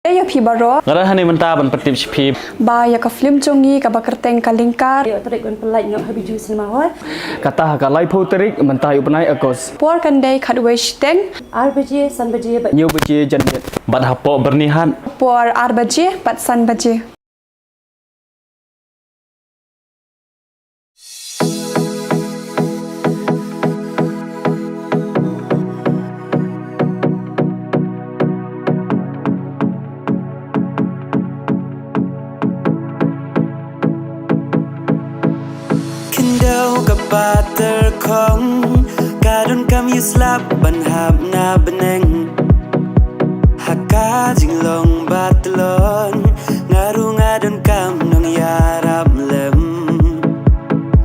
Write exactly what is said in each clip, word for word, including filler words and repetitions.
Ïa phi baroh. Nga don hangne mynta ban pyntip sha phi ba ïa ka film jong ngi kaba kyrteng Ka Lyngkar, ïoh tarik ban pynlait noh ha Bijou Cinema Hall. Kata ha ka laiphew tarik mynta u bnai August. Por kan dei khatwei shiteng. Ar baje, san baje bad hynñiew baje janmiet. Bad hapoh Byrnihat, por ar baje bad san baje. Khyndew ka pater khong, ka donkam ïa u slap ban hap na bneng. Ha ka jinglong ba tlot, nga ruh nga donkam nongïarap lem.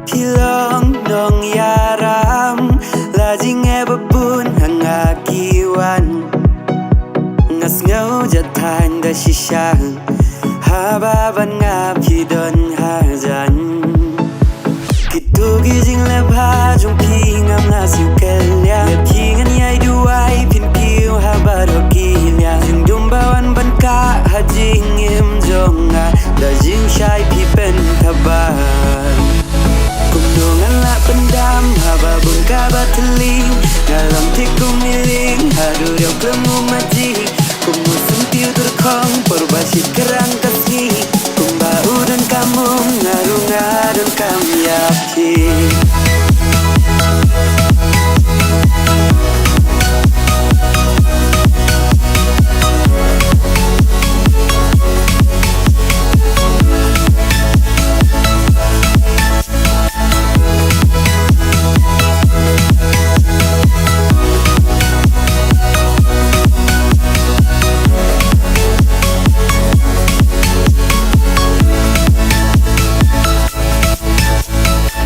Phi long nongïarap, la jingeh ba bun ha nga ki wan. Nga sngew jathaiñ da shisha, haba ban nga phi don hajan. Kito ki jingleh bha jong phi ngam lah siew kylliang. Ïa phi ngan ïai duwai, phin kiew ha baroh ki liang. Jingdum ba wan ban kah ha jingim jong nga, da jingshai phi pynthabar. Kumno ngan lah pyndam haba bun kaba thylli. Nga long thik kum i lieng haduh ïa u khlem u maji. Kum u syntiew tyrkhong por ba shit ka rang ka sngi. Kumba u donkam um, nga ruh nga donkam ïa phi.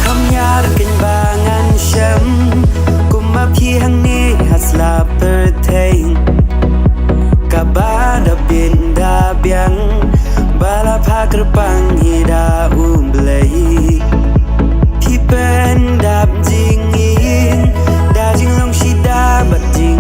Kham ïar keiñ ba ngan shem, kumba phi hangne ha slap pyrthei. Kaba da bit da biang, ba la phah kyrpang hi da U Blei. Phi pyndap jingïeit, da jinglong shida bad jing